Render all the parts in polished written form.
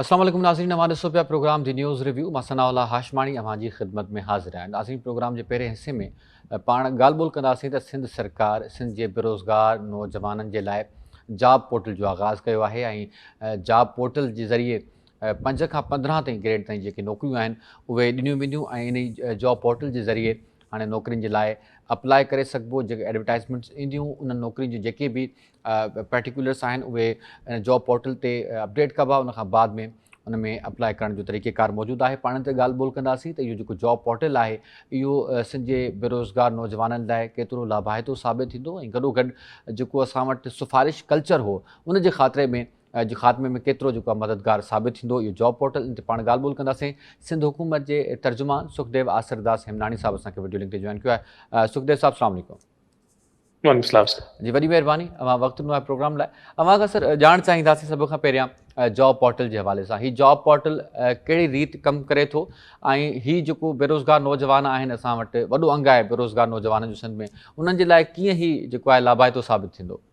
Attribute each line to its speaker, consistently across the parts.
Speaker 1: السلام عليڪم ناظرين اوهان ڏسو پيا پروگرام the news review مان ثناء الله هاشماڻي اوهان جي خدمت ۾ حاضر آهيان ناظرين پروگرام جي پهرين حصي ۾ پاڻ ڳالهه ٻولهه ڪنداسين ته سنڌ سرڪار سنڌ جي بيروزگار نوجوانن جي لاء جاب پورٽل جو آغاز ڪيو آهي ۽ جاب پورٽل جي ذريعي 5 کان 15 تائين گريڊ تائين جيڪي نوڪريون آهن اهي ڏنيون وينديون ۽ انهي جاب پورٽل جي ذريعي هاڻي نوڪرين جي لاء اپلاء ڪري سگهبو جيڪي ايڊورٽائزمينٽس اينديون انهن نوڪرين جون جيڪي به پرٽيڪولرس آهن اهي جاب پورٽل تي اپڊيٽ ڪبا ان کان بعد ۾ ان ۾ اپلاء ڪرڻ جو طريقه ڪار موجود آهي پاڻ تي ڳالهه ٻولهه ڪنداسين ته اهو جيڪو جاب پورٽل آهي اهو سنڌ جي بيروزگار نوجوانن لاء ڪيترو لاڀائتو ثابت ٿيندو ۽ گڏو گڏ جيڪو اسان وٽ سفارش ڪلچر هو ان جي خاطري ۾ جي خاتمي ۾ ڪيترو جيڪو مددگار ثابت ٿيندو اهو جاب پورٽل ان تي پاڻ ڳالهه ٻولهه ڪنداسين سنڌ حڪومت جي ترجمان سکديو آسرداس هيمناڻي صاحب اسان کي وڊيو لنڪ تي جوائن ڪيو آهي سکديو صاحب السلام عليڪم.
Speaker 2: وعليڪم السلام سر.
Speaker 1: جي وڏي مهرباني اوهان وقت ڏنو آهي پروگرام لاء. اوهان کان سر ڄاڻ چاهينداسين سڀ کان پهريان جاب پورٽل جي حوالي سان هي جاب پورٽل ڪهڙي ريت ڪم ڪري ٿو ۽ هي جيڪو بيروزگار نوجوان آهن اسان وٽ وڏو انگ آهي بيروزگار نوجوانن جو سنڌ ۾ انهن جي لاء ڪيئن هي جيڪو آهي لاڀائتو ثابت ٿيندو.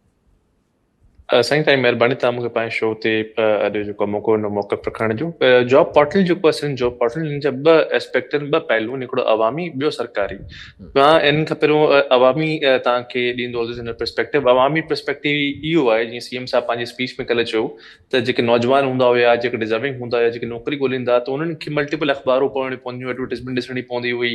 Speaker 2: سائين تائين مهرباني توهان مونکي پنهنجي شو تي اڄ جيڪو موقعو ڏنو موقف رکڻ جو جاب پورٽل جيڪو آهي سنڌ جاب پورٽل ان جا ٻه اسپيڪٽ آهن ٻه پهلو آهن هڪڙو عوامي ٻيو سرڪاري مان ان کان پهريون عوامي توهان کي ڏيندو هلندس ان جو پرسپيڪٽو عوامي پرسپيڪٽو اهو آهي جيئن سي ايم صاحب پنهنجي اسپيچ ۾ ڪلهه چيو ته جيڪي نوجوان هوندا هيا جيڪي ڊزرونگ هوندا هيا جيڪي نوڪري ڳوليندا ته انهن کي ملٽيپل اخبارون پڙهڻيون پونديون ايڊورٽيزمينٽ ڏسڻي پوندي هئي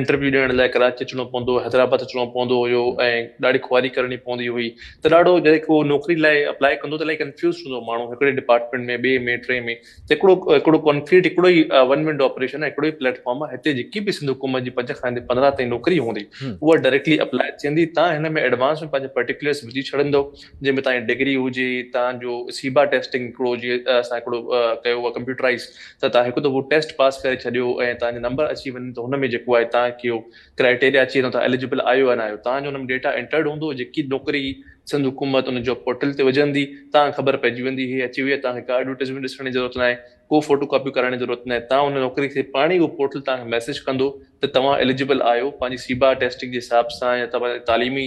Speaker 2: انٽرويو ڏيڻ لاء ڪراچي اچڻو پوندو هو حيدرآباد اچڻو پوندو هيو ۽ ڏاڍي خواري ڪرڻي پوندي هئي ته ڏاڍو جڏهن ڪو نوڪري لاء اپلاء ڪندو ته الاهي ڪنفيوز ٿيندو ماڻهو هڪڙي ڊپارٽمينٽ ۾ ٻئي ۾ ٽئين ۾ ته هڪڙو هڪڙو ڪانڪريٽ هڪڙو ئي ون ونڊو آپريشن آهي هڪڙو ئي پليٽ فارم آهي هتي جيڪي به سنڌ حڪومت جي 5 کان 15 تائين نوڪري هوندي اها ڊائريڪٽلي اپلاء ٿيندي تان هن ۾ ايڊوانس ۾ پنهنجا پرٽيڪولرس وجهي ڇڏندو جنهن ۾ توهان جي ڊگري هجي، توهان جو سيبا ٽيسٽنگ هڪڙو جيئن اسان هڪڙو ڪيو آهي ڪمپيوٽرائز ته توهان هڪ دفعو ٽيسٽ پاس ڪري ڇڏيو ۽ توهان جا نمبر اچي وڃن ته هن ۾ جيڪو آهي توهان کي اهو ڪرائيٽيريا اچي ويندو توهان ايليجبل آهيو يا نه آهيو توهان جو هن ۾ ڊيٽا انٽرڊ هوندو جيڪي نوڪري سنڌ حڪومت ان جاب پورٽل تي وجهندي توهان کي خبر پئجي ويندي هي اچي وئي آهي توهان کي ڪا ايڊورٽائزمينٽ ڏسڻ جي ضرورت ناهي ڪو فوٽو ڪاپي ڪرائڻ جي ضرورت ناهي توهان ان نوڪري کي پاڻ ئي اهو پورٽل توهان کي ميسيج ڪندو ته توهان ايليجبل آهيو پنهنجي سيبا ٽيسٽنگ جي حساب سان يا توهان جي تعليمي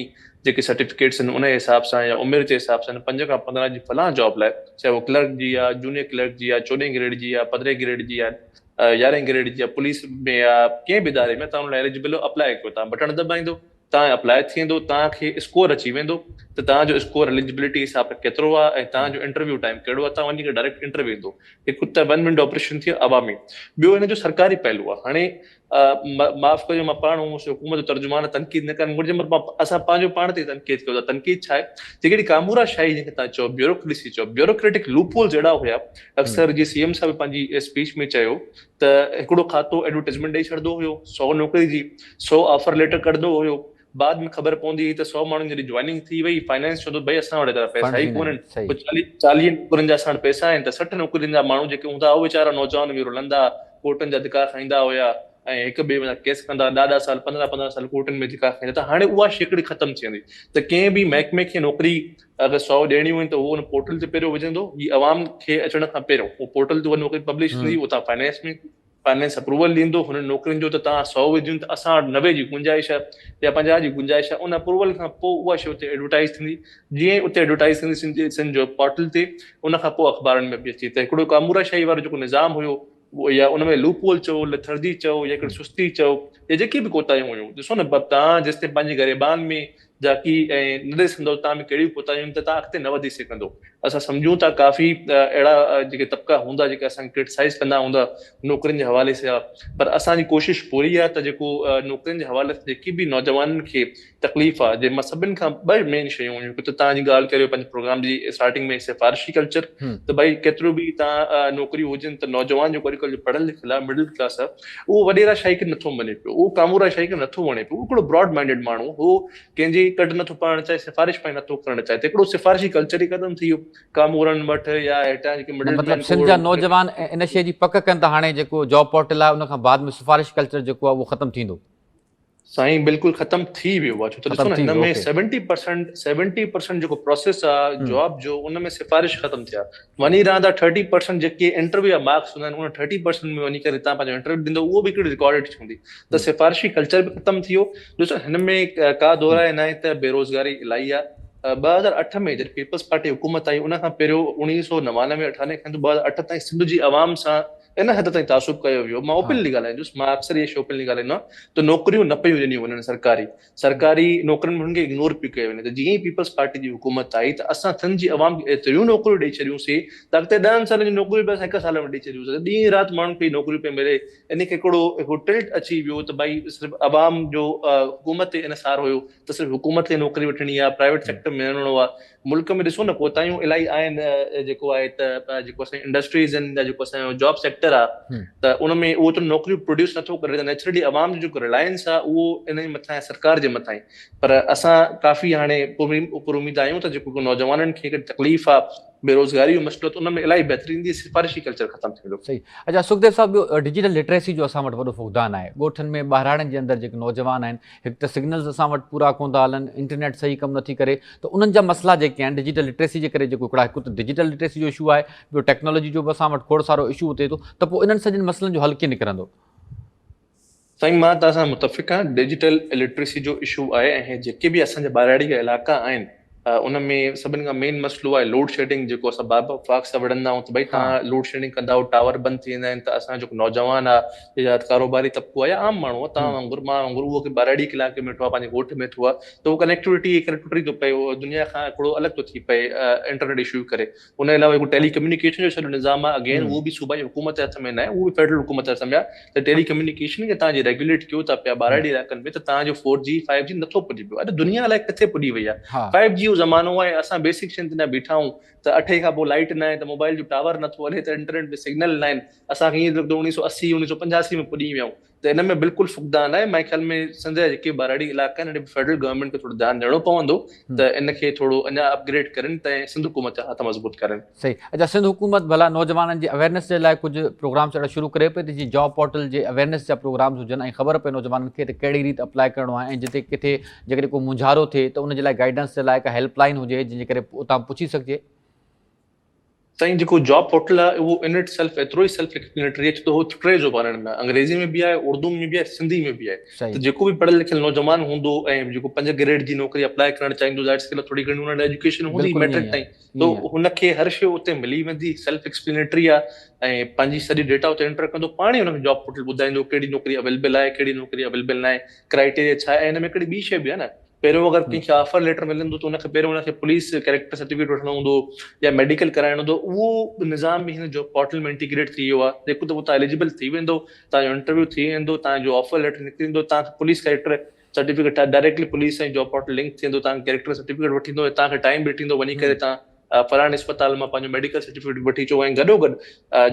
Speaker 2: جيڪي سرٽيفڪيٽس آهن ان جي حساب سان يا عمر جي حساب سان 5 کان 15 جي فلان جاب لاء چاهي اهو ڪلرڪ جي آهي جونيئر ڪلرڪ جي آهي 14 گريڊ جي آهي 15 گريڊ جي آهي 11 گريڊ جي آهي پوليس ۾ آهي ڪنهن به اداري ۾ توهان ان لاء ايليجبل آهيو اپلاء ڪيو توهان بٽڻ دٻائيندو توهان اپلاء ٿي ويندو توهان کي اسڪور اچي ويندو ته توهان جو اسڪور ايليجبلٽي حساب سان ڪيترو آهي ۽ توهان جو انٽرويو ٽائيم ڪهڙو آهي توهان وڃي ڪري ڊائريڪٽ انٽرويو ايندو هڪ ته ون ونڊو آپريشن ٿيو عوامي ٻيو هن جو سرڪاري پهلو آهي هاڻي معاف ڪجو مان پاڻ هوس حڪومت جو ترجمان تنقيد نه ڪرڻ گهرجي مطلب اسان پنهنجو پاڻ تي تنقيد ڪيو ٿا تنقيد ڇا آهي جيڪڏهن ڪامورا شاهي جنهن کي تان چئو بيوروڪريسي چئو بيوروڪريٽڪ لوپ هولز اهڙا هيا اڪثر جي سي ايم صاحب پنهنجي اسپيچ ۾ چيو ته هڪڙو کاتو ايڊورٽائزمينٽ ڏئي ڇڏندو هيو 100 نوڪري جي 100 آفر ليٽر ڪڍندو هيو بعد ۾ خبر پوندي هئي ته 100 ماڻهن جي جوائننگ ٿي وئي فائنانس چوندو ڀئي اسان وٽ ايترا پئسا ئي ڪونهن پوء 40 نوڪرين جا اسان وٽ پئسا آهن ته 60 نوڪرين جا ماڻهو جيڪي هوندا هئا ويچارا نوجوان به رلندا ڪورٽن جا ڌڪا کائيندا هيا ۽ هڪ ٻئي مٿان ڪيس ڪندا ڏهه ڏهه سال 15 15 سال ڪورٽن ۾ ڌڪا کائيندا ته هاڻي اها شيڪڙي ختم ٿي ويندي ته ڪنهن به محڪمي کي نوڪري اگر 100 ڏيڻيون آهن ته اهو ان پورٽل تي پهريون وجهندو هي عوام کي اچڻ کان پهريون اهو پورٽل تي اها نوڪري پبلش ٿيندي اتان فائنانس ۾ فائنانس اپروول ڏيندو هنن نوڪرين جو ته توهان 100 وجهون ته اسان وٽ 90 جي گنجائش آهي يا 50 جي گنجائش آهي ان اپروول کان پوء اها شيء اتي ايڊورٽائز ٿيندي جيئن ئي اتي ايڊورٽائز ٿيندي سنڌ سنڌ جو پورٽل تي ان کان پوء اخبارن ۾ به اچي ته هڪڙو ڪامورا شاهي وارو جيڪو نظام هيو يا ان ۾ لوپ هول چئو لٿرجي چئو يا هڪڙي سستي چئو يا جيڪي به ڪوتاهيون هيون ڏسو نه توهان جيستائين پنهنجي گريبان ۾ جاڪي ۽ نه ڏسندو توهان ۾ ڪهڙيون ڪوتاهيون آهن ته توهان اڳتي نه وڌي سگهندو اسان سمجهون ٿا ڪافي اهڙا جيڪي طبقا هوندا جيڪي اسان کي ڪرٽيسائز ڪندا هوندا نوڪرين جي حوالي سان پر اسان جي ڪوشش پوري آهي ته جيڪو نوڪرين جي حوالي سان جيڪي به نوجوانن کي تڪليف آهي جنهن مان سڀن کان ٻه مين شيون هيون هڪ ته توهان جي ڳالهه ڪريو پنهنجي پروگرام جي اسٽارٽنگ ۾ سفارشي ڪلچر ته ڀائي ڪيترو به توهان نوڪريون هجن ته نوجوان جيڪو اڄڪلهه جو پڙهيل لکيل آهي مڊل ڪلاس آهي اهو وڏيرا شاهي کي نٿو مڃي پيو اهو ڪامورا شاهي کي نٿو وڻي پيو اهو هڪڙو براڊ مائنڊيڊ ماڻهو هو ڪنهن جي ڪڍ نٿو پائڻ چاهي سفارش پائي نٿو ڪرڻ چاهي ته هڪڙو سفارشي ڪلچر ئي ختم ٿي ويو ڪامورن وٽ يا هيٺان جيڪي مڊل
Speaker 1: مطلب سنڌ جا نوجوان ان شيء جي پڪ ڪن ته هاڻي جيڪو جاب پورٽل آهي ان کان بعد ۾ سفارش ڪلچر جيڪو آهي اهو ختم ٿيندو.
Speaker 2: سائين بلڪل ختم ٿي ويو آ ڇو ته ڏسو نه هن ۾ 70% 70% جيڪو پروسيس آ جاب جو ان ۾ سفارش ختم ٿيا وڃي رهندا 30% جيڪي انٽرويو جا مارڪس هوندا آهن ان 30% ۾ وڃي ڪري تان پنهنجو انٽرويو ڏيندو اهو به هڪڙي رڪارڊيڊ هوندي ته سفارشي ڪلچر به ختم ٿي ويو ڏسو هن ۾ ڪا دورائي ناهي ته بيروزگاري الاهي آ. 2008 ۾ جڏهن پيپلز پارٽي حڪومت آئي ان کان پهريون 1999 98 کان 2008 تائين سنڌ جي عوام سان ان حد تائين تعصب ڪيو ويو، مان اوپنلي ڳالهائيندس، مان اڪثر اها شيء اوپنلي ڳالهائيندو آهيان ته نوڪريون نه پيون ڏنيون وڃن، سرڪاري سرڪاري نوڪرين ۾ هنن کي اگنور پيو ڪيو وڃي ته جيئن ئي پيپلز پارٽي جي حڪومت آئي ته اسان سنڌ جي عوام کي ايتريون نوڪريون ڏئي ڇڏيون سي ته اڳتي ڏهن سالن جون نوڪريون به اسان هڪ سال ۾ ڏئي ڇڏيون سي، ڏينهن رات ماڻهن کي نوڪريون پئي ملي. ان کي هڪڙو هڪڙو ٽلٽ اچي ويو ته ڀائي صرف عوام جو حڪومت تي انحصار هيو ته صرف حڪومت کي نوڪري وٺڻي آهي، پرائيويٽ سيڪٽر ۾ وڃڻو آهي. ملڪ ۾ ڏسو نه ڪوتاهيون الاهي آهن، جيڪو آهي ته جيڪو اسان جي انڊسٽريز آهن يا جيڪو اسان جو جاب سيڪٽر آهي ته ان ۾ اهو ته نوڪريون پروڊيوس نٿو ڪري ته نيچرلي عوام جو جيڪو رلائنس آهي اهو ان جي مٿان آهي، سرڪار جي مٿان آهي. پر اسان ڪافي هاڻي پر اميد آهيون ته جيڪو نوجوانن کي هڪ تڪليف آهي بيروزگاري جو مسئلو ته ان ۾ الاهي بهتري ايندي، سفارشي ڪلچر ختم ٿي ويندو.
Speaker 1: صحيح. اچا سکديو صاحب ٻيو ڊجيٽل لٽريسي جو اسان وٽ وڏو فقدان آهي، ڳوٺن ۾ ٻهراڙين جي اندر جيڪي نوجوان آهن هڪ ته سگنلز اسان وٽ پورا ڪونه ٿا هلن، انٽرنيٽ صحيح ڪم نٿي ڪري ته انهن جا مسئلا جيڪي آهن ڊجيٽل لٽريسي جي ڪري جيڪو هڪڙا هڪ ته ڊجيٽل لٽريسي جو اشو آهي ٻيو ٽيڪنالاجي جو به اسان وٽ کوڙ سارو اشو اتي ٿو ته پوء انهن سڄن مسئلن جو حل ڪيئن نڪرندو؟
Speaker 2: سائين مان توهان سان متفق آهيان، ڊجيٽل لٽريسي جو اشو آهي ۽ جيڪي به اسان جا ٻهراڙي جا علائقا آهن ان ۾ سڀني کان مين مسئلو آهي لوڊ شيڊنگ، جيڪو اسان بار بار وفاق سان وڙهندا آهيون ته ڀئي توهان لوڊ شيڊنگ ڪندا آهيو ٽاور بند ٿي ويندا آهن ته اسان جو جيڪو نوجوان آهي يا ڪاروباري طبقو آهي يا عام ماڻهو آهي توهان وانگر مان وانگر اهو ڪنهن ٻهراڙي علائقي ۾ ويٺو آهي پنهنجي ڳوٺ ۾ ويٺو آهي ته اهو ڪنيڪٽوٽي جي ڪري ٽٽي ٿو پئي اهو دنيا کان هڪڙو الڳ ٿو ٿي پئي انٽرنيٽ اشو جي ڪري. ان جي علاوه جيڪو ٽيلي ڪميونيڪيشن جو سڄو نظام آهي اگين اهو به صوبائي حڪومت جي هٿ ۾ ناهي، اهو به فيڊرل حڪومت جي هٿ ۾ آهي ته ٽيلي ڪميونيڪيشن کي توهان جي ريگيوليٽ ڪيو ٿا پيا ٻهراڙي علائقن ۾ ته توهان جو فور جي فائيو جي نٿو پڄي پيو. اڄ دنيا الائي ڪٿي پڄي وئي آهي، فائيو جي جو زمانو آهي، اسان بيسڪ شين تي اڃا بيٺا آهيون ته اٺين کان پوء لائيٽ ناهي ته موبائل جو ٽاور نٿو هلي ته انٽرنيٽ ۾ سگنل ناهن، اسان کي ائين ٿو لڳي 1980 1985 ۾ پڄي ويا آهيون ته ان ۾ بلڪل فقدان آهي. منهنجي خيال ۾ سنڌ جا جيڪي ٻهراڙي علائقا آهن ان ۾ فيڊرل گورنمينٽ کي ٿورو ڌيان ڏيڻو پوندو ته ان کي ٿورو اڃا اپ گريڊ ڪرين ته سنڌ حڪومت جا هٿ مضبوط ڪرين.
Speaker 1: صحيح. اچا سنڌ حڪومت ڀلا نوجوانن جي اويرنيس جي لاء ڪجهه پروگرامس اهڙا شروع ڪري پئي ته جيئن جاب پورٽل جي اويرنيس جا پروگرامس هجن ۽ خبر پئي نوجوانن کي ته ڪهڙي ريت اپلاء ڪرڻو آهي ۽ جتي ڪٿي جيڪڏهن ڪو مونجهارو ٿئي ته ان جي لاء گائيڊنس جي لاء ڪا هيلپ لائين هجي جنهن جي ڪري اتان پڇي سگهجي.
Speaker 2: سائين جيڪو جاب پورٽل آهي اهو ان it self ايترو ئي سيلف ايڪسپلينيٽري آهي ڇو ته اهو ٽي زبانن ۾ آهي، انگريزي ۾ به آهي، اردو ۾ به آهي، سنڌي ۾ به آهي ته جيڪو به پڙهيل لکيل نوجوان هوندو ۽ جيڪو 5 گريڊ جي نوڪري اپلاء ڪرڻ چاهيندو ظاهر سي ڳالهه ٿوري گهڻي ان لاء ايجوڪيشن هوندي ميٽرڪ تائين ته هن کي هر شيء اتي ملي ويندي، سيلف ايڪسپلينيٽري آهي ۽ پنهنجي سڄي ڊيٽا اتي انٽر ڪندو پاڻ ئي هن کي جاب پورٽل ٻڌائيندو ڪهڙي نوڪري اويليبل آهي ڪهڙي نوڪري اويليبل ناهي، ڪرائيٽيريا ڇا آهي ۽ هن ۾ هڪڙي ٻي شيء به آهي نه پهريون اگر ڪنهن کي آفر ليٽر ملندو ته ان کي پهريون ان کي پوليس ڪيريڪٽر سرٽيفڪيٽ وٺڻو هوندو يا ميڊيڪل ڪرائڻو هوندو، اهو نظام به هن جاب پورٽل ۾ انٽيگريٽ ٿي ويو آهي. هڪ دفعو توهان ايليجبل ٿي ويندو، توهان جو انٽرويو ٿي ويندو، توهان جو آفر ليٽر نڪري ايندو، توهان کي police character certificate directly police ۽ job portal link ٿي ويندو، توهان کي ڪيريڪٽر سرٽيفڪيٽ وٺي ايندو ۽ توهان کي ٽائيم به ڏيندو وڃي ڪري توهان فلاڻي اسپتال مان پنهنجو ميڊيڪل سرٽيفڪيٽ وٺي اچو ۽ گڏو گڏ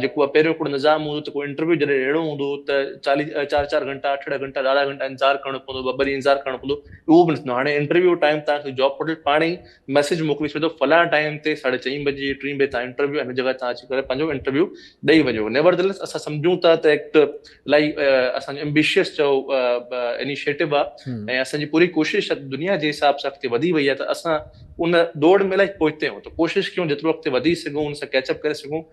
Speaker 2: جيڪو آهي پهريون هڪڙو نظام هوندو ته ڪو انٽرويو جڏهن ڏيڻو هوندو هو ته چاليهه چار چار گهنٽا اٺ اٺ گهنٽا ڏهه ڏهه گهنٽا انتظار ڪرڻو پوندو ٻه ٻه ڏينهن انتظار ڪرڻو پوندو اهو به نه ٿيندو هاڻي انٽرويو ٽائيم توهان کي جاب پورٽل پاڻ ئي ميسيج موڪلي ڇڏيندو فلاڻي ٽائيم تي ساڍي چئين بجي ٽين بجي توهان انٽرويو هن جڳهه تان اچي ڪري پنهنجو انٽرويو ڏئي وڃو. نيوردلس اسان سمجهون ٿا ته هڪ الاهي اسان جو ايمبيشس چئو انيشيٽو آهي ۽ اسان جي پوري ڪوشش آهي دنيا جي حساب سان اڳتي وڌي وئي آهي ته اسان ان دوڙ ۾ الاهي پوئتي آهيون ته ڪوشش ڪيون جيترو اڳتي وڌي سگهون ان سان ڪيچ اپ ڪري سگهون.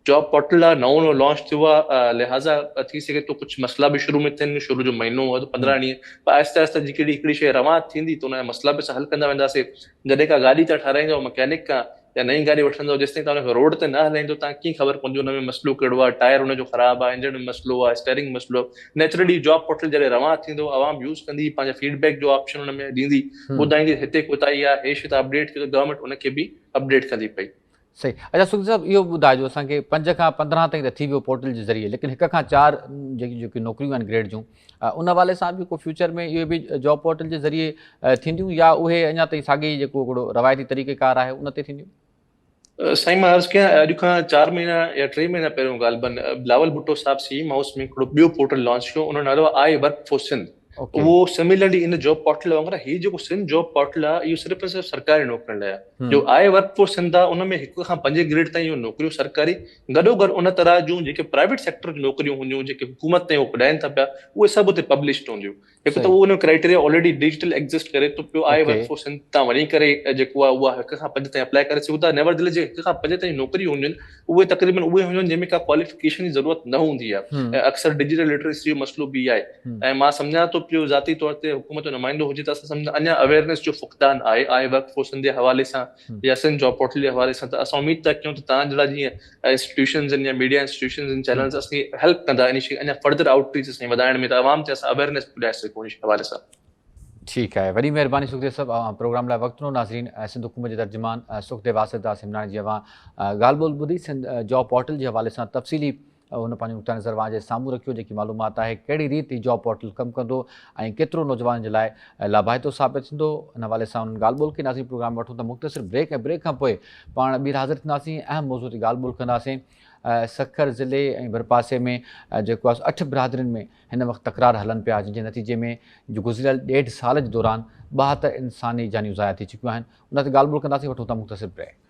Speaker 2: جاب پورٽل آهي نئون نئون لانچ ٿيو آهي لهٰذا ٿي سگهي ٿو ڪجهه مسئلا به شروع ۾ ٿين، شروع جو مهينو هو ته 15 ڏينهن پر آهستي آهستي جيڪڏهن هڪڙي شيء روان ٿيندي ته ان جا مسئلا به اسان حل ڪندا وينداسين. جڏهن ڪا گاڏي توهان ٺهرائيندؤ مڪينڪ کان يا نئين گاڏي وٺندؤ جيستائين توهان ان کي روڊ تي نه هلائيندو توهان کي ڪيئن خبر پوندي ان ۾ مسئلو ڪهڙو آهي، ٽائر ان جو خراب آهي، انجڻ ۾ مسئلو آهي، اسٽيرنگ ۾ مسئلو آهي. نيچرلي جاب پورٽل جڏهن روان ٿيندو عوام يوز ڪندي پنهنجا فيڊ بيڪ جو آپشن ان ۾ ڏيندي ٻڌائيندي هتي ڪوتاهي آهي هي شي توهان اپڊيٽ ڪيو ته گورنمينٽ ان کي به اپڊيٽ ڪندي پئي.
Speaker 1: صحيح. اچا سوڌي صاحب اهو به ٻڌائجو اسان کي 5 کان 15 تائين ته ٿي ويو پورٽل جي ذريعي ليڪن 1 کان 4 جيڪي جيڪي نوڪريون آهن گريڊ جون ان حوالي سان به ڪو فيوچر ۾ اهي به جاب پورٽل جي ذريعي ٿينديون يا اهي اڃا تائين ساڳي جيڪو هڪڙو روايتي طريقي ڪار آهي ان تي ٿينديون؟
Speaker 2: سائين مان عرض ڪيان اڄ کان 4 مهينا يا 3 مهينا پهريون غالبن بلاول ڀٽو صاحب سي ايم هائوس ۾ هڪڙو ٻيو پورٽل لانچ ڪيو ان جو نالو آهي I work for Sindh. اهو سميلرلي ان جاب پورٽل وانگر آهي. هي جيڪو سنڌ جاب پورٽل آهي اهو صرف ۽ صرف سرڪاري نوڪرين لاء آهي. جو I work for Sindh آهي ان ۾ 1 کان 5 گريڊ تائين اهي نوڪريون سرڪاري گڏوگڏ ان طرح جون جيڪي پرائيويٽ سيڪٽر جون نوڪريون هونديون جيڪي حڪومت تائين اهو پڄائين ٿا پيا اهي سڀ اتي پبلشڊ هونديون. هڪ ته اهو ان جو ڪرائيٽيريا آلريڊي ڊجيٽل ايگزسٽ ڪري ٿو پيو I work for Sindh تان وڃي ڪري جيڪو آهي اها 1 کان 5 تائين اپلائي ڪري سگهو ٿا. نيور دليس جيڪي 1 کان 5 تائين نوڪريون هونديون آهن اهي تقريبن اهي هونديون آهن جنهن ۾ ڪا ڪواليفڪيشن جي ضرورت نه هوندي آهي ۽ اڪثر ڊجيٽل لٽريسي جو مسئلو به آهي ۽ مان سمجهان ٿو پيو ذاتي طور تي حڪومت جو نمائندو هجي ته اسان سمجهندا اڃا اويئرنيس جو فقدان آهي آء ورڪ فورسن جي حوالي سان يا سنڌ جاب پورٽل جي حوالي سان ته اسان اميد ٿا ڪيون ته توهان جهڙا جيئن انسٽيٽيوشنز آهن يا ميڊيا انسٽيٽيوشنز آهن چينلز اسان کي هيلپ ڪندا ان شي اڃا فردر آئوٽ ريچ اسان وڌائڻ ۾ ته عوام تي اسان اويئرنيس پڄائي سگهون ان حوالي سان.
Speaker 1: ٺيڪ آهي وڏي مهرباني سکديو صاحب اوهان پروگرام لاء وقت ڏنو ناظرين سنڌ حڪومت جي ترجمان سکديو آسرداس همناڻي جي اوهان ڳالهه ٻولهه ٻڌي سنڌ جاب پورٽل جي حوالي سان تفصيلي هن پنهنجو نقطه نظر اوهان جي سامهون رکيو جيڪي معلومات آهي ڪهڙي ريت هي جاب پورٽل ڪم ڪندو ۽ ڪيترو نوجوانن جي لاء لاڀائتو ثابت ٿيندو ان حوالي سان انهن ڳالهه ٻولهه ڪئي ناظرين پروگرام ۾ وٺون ٿا مختصر بريڪ ۽ بريڪ کان پوء پاڻ ٻيهر حاضر ٿينداسين اهم موضوع تي ڳالهه ٻولهه ڪنداسين سکر ضلعي ۽ ڀرپاسي ۾ جيڪو آهي 8 برادرين ۾ هن وقت تڪرار هلن پيا جنهن جي نتيجي ۾ گذريل ڏيڍ سال جي دوران 72 انساني جانيون ضايع ٿي چڪيون آهن ان تي ڳالهه ٻولهه ڪنداسين وٺون ٿا مختصر بريڪ.